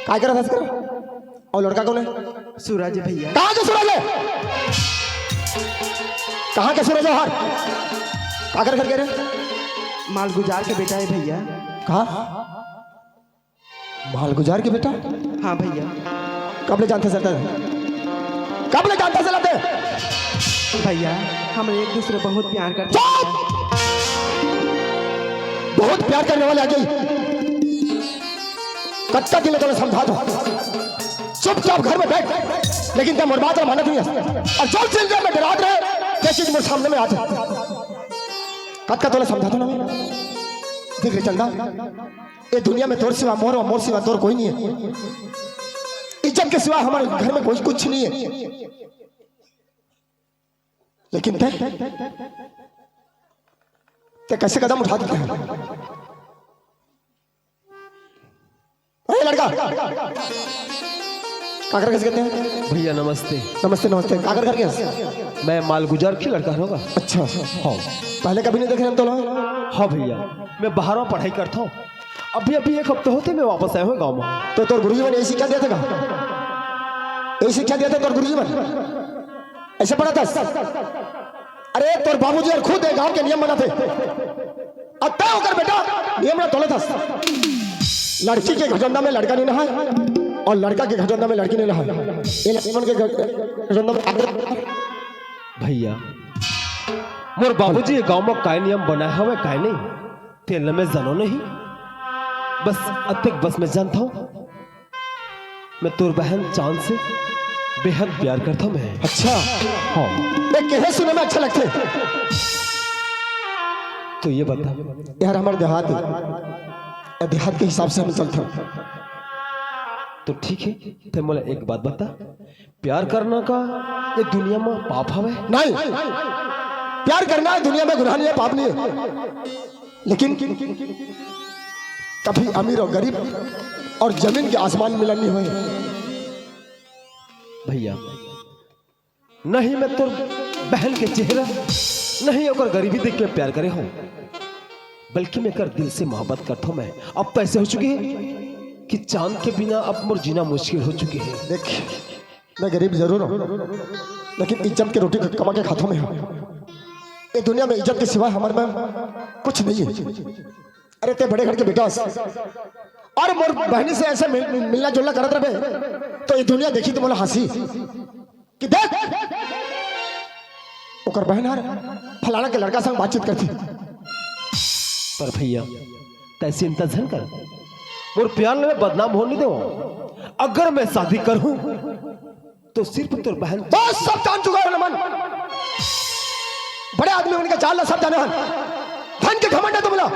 काय करत हस कर? अउ लड़का कोन हे? सूरज भैया। कहाँ के सूरज हे? कहाँ के सूरज हे हर? काकर घर के रे? मालगुजार के बेटा हे भैया। कहाँ? मालगुजार के बेटा? हाँ भैया। कब ले जानत हस तें? कब ले जानत हस तें? भैया, हम एक दूसरे बहुत प्यार करते हैं। चुप! बहुत प्यार करने वाले आ गए। कतका दिन ले तोला समझात हंव, चुपचाप घर में बैठ, लेकिन तें मोर बात ला मानत नहीं हस। अउ जो चीज में डरात रहे, ये चीज मोर सामने में आ जाए। कतका तोला समझात हंव ना मैं? देख रे चंदा, ये दुनिया में तोर सिवा मोर अउ मोर सिवा तोर कोई नहीं हे। इज्जत के सिवा हमर घर में कोई कुछ नहीं हे। लेकिन तें, तें कैसे कदम उठा देते हैं? अरे लड़का, काकर घर के हस तें? भैया नमस्ते। नमस्ते, नमस्ते। काकर घर के हस? मैं मालगुजार के लड़का हंव। अच्छा। हाँ। पहले कभी नहीं देखे हम तो लोग। हाँ भैया, मैं बाहर में पढ़ाई करत हंव। अभी अभी एक हफ्ता होत हे मैं वापस आया हंव गाँव में। तो तोर गुरुजी मन यही शिक्षा देथे का? यही शिक्षा देथे तोर गुरुजी मन? ऐसे पढ़ाथस? अरे तोर बाबूजी हर खुद ए गांव के नियम बनाथे। अउ तें ओकर बेटा नियम ला तोलत हस। लड़की के घरजंदा में लड़का नहीं नहाय अउ लड़का के घरजंदा में लड़की नहीं नहाय। ये लड़की मन के घर-, घरजंदा में आगे भैया, मोर बाबूजी ये गांव में काय नियम बनाए हवे, काय नहीं, तेला मैं जानो नहीं। बस अतेक बस मैं जानत हंव, मैं तोर बहन चांद से बेहद प्यार करत हंव मैं। अच्छा। हाँ। ये कहे सुने में अच्छा लगथे। तो ये बता। यार, हमर देहात हे। देहात के हिसाब से हम चलथन। तो ठीक हे, तें मोला एक बात बता, प्यार करना का ये दुनिया में पाप हवे? नहीं, प्यार करना ये दुनिया में गुनाह नहीं हे, पाप नहीं हे। लेकिन कभी अमीर अउ गरीब अउ जमीन के आसमान मिलन नहीं होय। भैया, नहीं मैं तोर बहन के चेहरा, नहीं ओकर गरीबी देख के प्यार करे हंव, बल्कि मैं एकर दिल से मोहब्बत करत हंव मैं। अब तो ऐसे हो चुके हे कि चांद के बिना अब मोर जीना मुश्किल हो चुके हे। देख, मैं गरीब जरूर हंव, लेकिन इज्जत के रोटी कमा के खाथंव मैं। ये दुनिया में इज्जत के सिवाय हमर में कुछ नहीं हे। अरे, तें बड़े घर के बेटा हस। अरे, मोर बहनी से ऐसे मिल-, मिलना जुलना करत रहे, तो ये दुनिया देखही तो मोला हंसही कि देख, ओकर बहन हर फलाना के लड़का संग बातचीत करथे। पर भैया, तें चिंता झन कर, मोर प्यार ला मैं बदनाम होने नइ देवंव। अगर मैं शादी करहूं, तो सिर्फ तोर बहन। बस, सब जान चुका हंव ना मैं। बड़े आदमी मन के चाल ला सब जाने हन। धन के घमंड हे तुमला।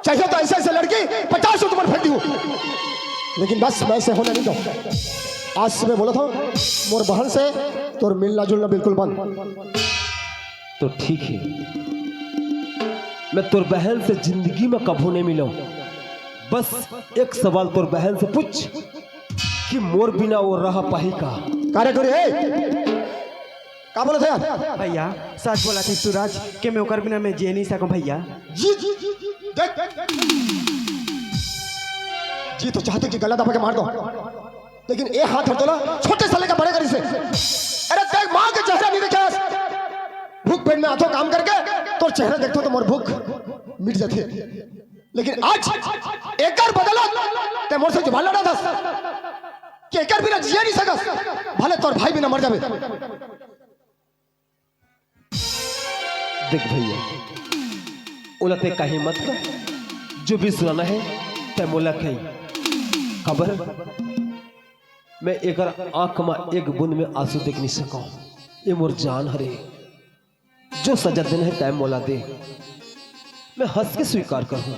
चाहिए तो ऐसे ऐसे लड़की पचास ठो तुमन फेंक दिहूं। लेकिन बस, मैं ऐसे होने नहीं दूं। आज से मैं बोलत हंव, मोर बहन से तोर मिलना जुलना बिल्कुल बंद। तो ठीक हे, मैं तोर बहन से जिंदगी में कभू नहीं मिलंव। बस एक सवाल तोर बहन से पूछ कि मोर बिना वो रह पाही का? का रे टूरी, ए? का बोलत हस यार? भैया, सच बोलत हंव सूरज, कि मैं ओकर बिना मैं जिए नहीं सकंव भैया। जी, जी, जी, जी, देख, देख, देख। जी तो चाहथे कि गला दबा के मार दूं, लेकिन ए हाथ हर तोला छोटे से लेके बड़े करिस हे। अरे तें माँ के चेहरा नहीं देखे हस। भूख पेट में आथो काम करके, तोर चेहरा देखथंव तो मोर भूख मिट जाथे। लेकिन आज एकर बदौलत तें मोर से जुबान लड़ाथस कि एकर बिना जिए नहीं सकस, भले तोर भाई बिना मर जाबे। देख भैया, ओला ते कहीं मत कर, जो भी सुनाना हे, ते मोला कही। काबर मैं एकर आंख म एक बूंद में आंसू देख नहीं सकंव। ये मोर जान हरे, जो सजा देना हे, ते मोला दे, मैं हंस के स्वीकार करहूं।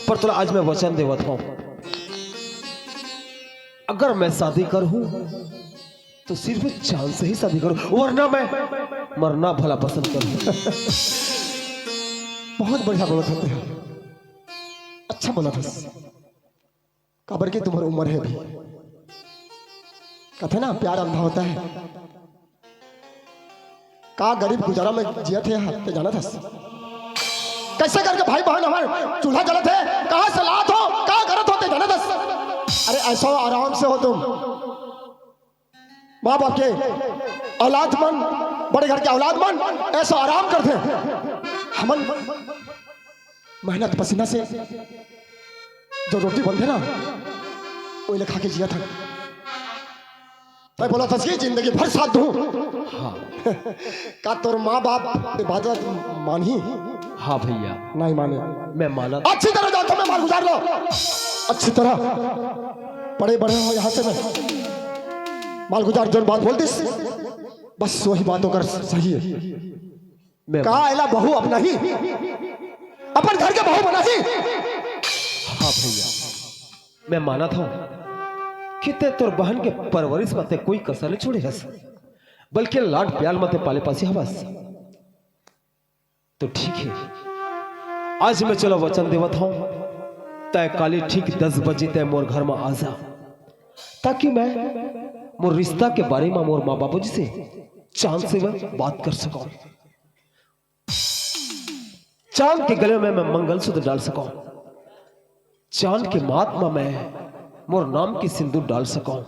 पर तोला आज मैं वचन देवत हंव, अगर मैं शादी करहूं, तो सिर्फ चांद से ही शादी करहूं, वरना मैं मरना भला पसंद करहूं। बहुत बढ़िया बोलत हस। अच्छा बोलत हस। काबर के तुम्हर उमर हे अभी। कथे ना, प्यार अंधा होता है। का गरीब गुजारा में जियत हे, ते जानत हस? कैसे करके भाई बहन हमर चूल्हा जलत हे, कहां से लात हो, का करत हो, ते जानत हस? अरे, ऐसा आराम से हो तुम। माँ बाप के औलाद मन, बड़े घर के औलाद मन ऐसा आराम करथे। हमन मेहनत पसीना से जो रोटी बनथे ना, ओला खा के जियत हन। तैं बोलत हस कि जिंदगी भर साथ दूं। हाँ। का तोर माँ बाप ये बात मानही? हाँ भैया। नहीं माने। मैं मानत। अच्छी तरह जानथंव मैं, मालगुजार ला। अच्छी तरह। पढ़े बढ़े हंव यहाँ से मैं। मालगुजार जोन बात बोल दिस, बस वही बात ओकर सही हे। मैं का एला बहू अपनाही? अपन घर के बहू बनाही? हाँ भैया, मैं मानत हंव कि ते तोर बहन के परवरिश म ते कोई कसर नहीं छोड़े हस, बल्कि लाड प्यार म ते पाले पासे हवस। तो ठीक हे, आज मैं चला वचन देवत हंव, तैं काली ठीक दस बजे तैं मोर घर म आ जा, ताकि मैं मोर रिश्ता के बारे म मोर माँ बाबूजी से चांद से मैं बात कर सकंव। चांद के गले में मैं मंगलसूत्र डाल सकंव, चांद के माथ म मैं मोर नाम के सिंदूर डाल सकंव।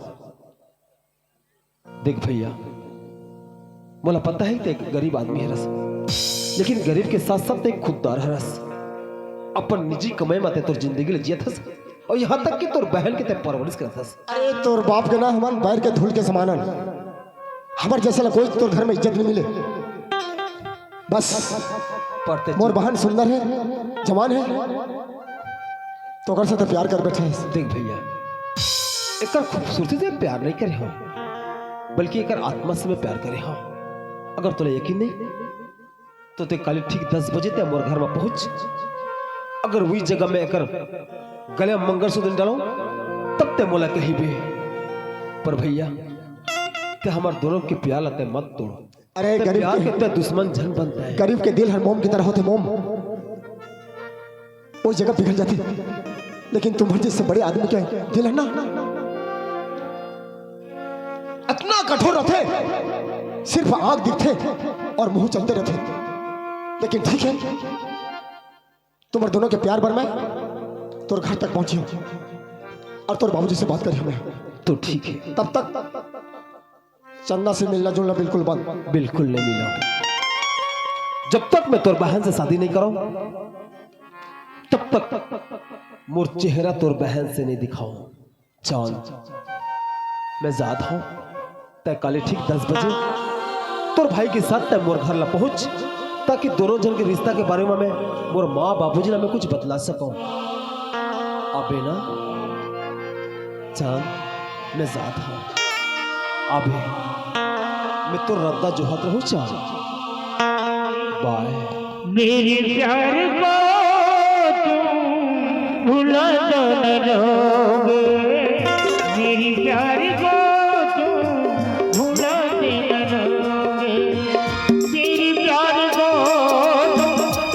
देख भैया, मोला पता हे ते गरीब आदमी हरस, लेकिन गरीब के साथ साथ ते खुददार हरस। अपन निजी कमाई म ते तोर जिंदगी ल जियत हस, अउ यहाँ तक कि तोर बहन के ते परवरिश करत हस। अरे, तोर बाप के ना हमन बैर के धूल के समान हन। हमर जैसे ला कोई तोर घर में इज्जत नहीं मिले। बस, पर ते मोर बहन सुंदर हे, जवान हे, तो ओकर से तो प्यार कर बैठे हस। देख भैया, एकर खूबसूरती से प्यार नहीं करे हंव, बल्कि एकर आत्मा से मैं प्यार करे हंव। अगर तोला यकीन नहीं, तो ते काली ठीक दस बजे ते मोर घर म पहुंच। अगर वही जगह मैं एकर गले म मंगलसूत्र डालंव, तब ते मोला कहिबे। पर भैया, ते हमर दोनों के प्यार ला ते मत तोड़। अरे, ते गरीब प्यार के के ते दुश्मन झन बन पाए। गरीब के दिल हर मोम की तरह होथे, मोम। वो जगह पिघल जाथे, लेकिन तुम्हर जैसे बड़े आदमी के दिल हे ना, अतना कठोर रहिथे, सिर्फ आंख दिखथे अउ मुंह चलते रहिथे। लेकिन ठीक हे, तुम्हर दोनों के प्यार बर मैं तोर घर तक पहुंचे हंव अउ तोर बाबूजी से बात करे हंव मैं। तो ठीक हे। तब तक चंदा से मिलना जुलना बिल्कुल बंद। बिल्कुल नहीं मिलंव। जब तक मैं तोर बहन से शादी नहीं करंव, तब तक मोर चेहरा तोर बहन से नहीं दिखावंव। चांद, मैं जात हंव, तैं काली ठीक दस बजे तोर भाई के साथ तैं मोर घर ला पहुंच, ताकि दोनों झन के रिश्ता के बारे म मैं मोर माँ बाबूजी ला मैं कुछ बतला सकंव। अबे ना चांद, मैं जात हंव। अबे मैं तोर रद्दा जोहत रहूं चांद। बाय। मेरे प्यार को तुम भुला तो न दोगे, मेरे प्यार को तुम भुला तो न दोगे, मेरे प्यार को तुम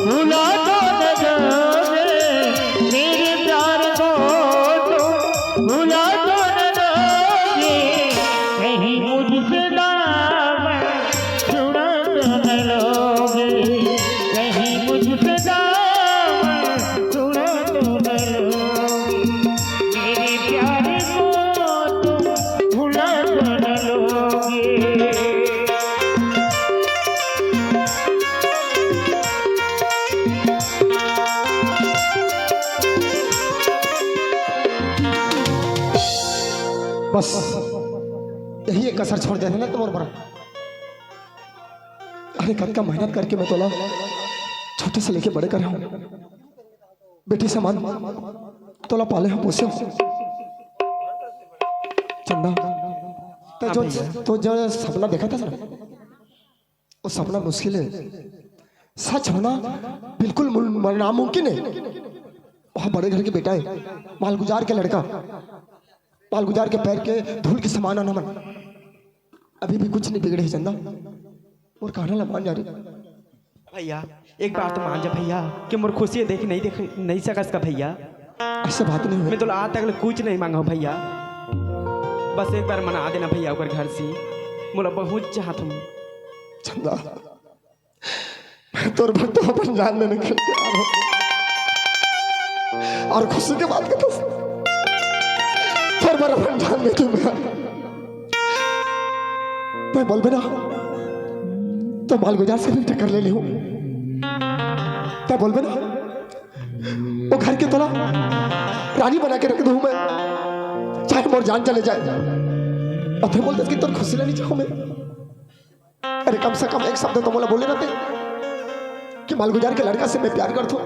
भुला तो न दोगे, मेरे प्यार को तुम भुला तो न दोगे, कहीं मुझसे दामन छुड़ा तो न लोगे, कहीं मुझसे दामन छुड़ा तो न लोगे, मेरे प्यार को तुम भुला तो न लोगे। बस, यही एक कसर छोड़ देना ना तुम्हारे ऊपर। अरे, कतका मेहनत करके मैं तोला छोटे से लेके बड़े करे हंव, बेटी समान तोला पाले हंव, पोसे हंव। चंदा, ते हाँ जो, भैया। तो जो सपना देखा था ना, वो सपना मुश्किल है, सच होना बिल्कुल मुल-, नामुमकिन है। वह बड़े घर के बेटा है, मालगुजार के लड़का, मालगुजार के पैर के धूल के समान आना मन। अभी भी कुछ नहीं बिगड़े है चंदा, मोर कहना ला मान जा रे। भैया, एक बात तो मान जा भैया, कि मोर खुशी देख नहीं, देख नहीं सकस का भैया। ऐसा बात नहीं है। मैं तोला आज तक ले कुछ नहीं मांगा हूँ भैया, बस एक बार मना देना भैया ओकर घर से, मोला बहुत चाहत हूँ। चंदा, मैं तोर बर तो अपन जान देने के लिए तैयार हूँ। और खुशी के बात कहता हूँ, तोर बर अपन जान दे दूँ मैं। ते बोलबे ना, तो मालगुजार से भी टक्कर ले लेहूँ। ते बोलबे ना, वो घर के तोला रानी बना के रख दूँ मैं, चाहे मोर जान चले जाए। और ते बोलते कि तोर खुशी लेनी चाहूँ मैं। अरे, कम से कम एक शब्द तो मोला बोले रहते कि मालगुजार के लड़का से मैं प्यार करता हूँ,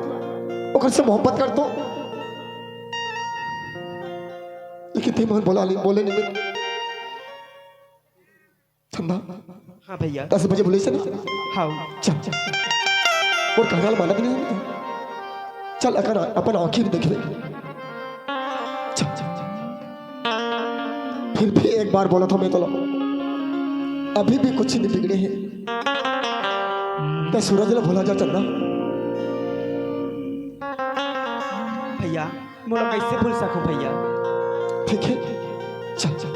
ओकर से मोहब्बत करता हूँ। लेकिन ते मोर बोला नहीं, बोले नहीं। चंदा, हाँ भैया। दस बजे बोले से ना? हाँ। चल, चल, चल। मोर कहना ला मानत नहीं है। चल, अगर अपन आँखी में देख ले। चल, चल, चल। फिर भी एक बार बोला था मैं तोला, अभी भी कुछ नहीं बिगड़े है। ते सूरज ला भुला जा चंदा। भैया, मोला कैसे भूल सकूं भैया? ठीक है, चल, चल।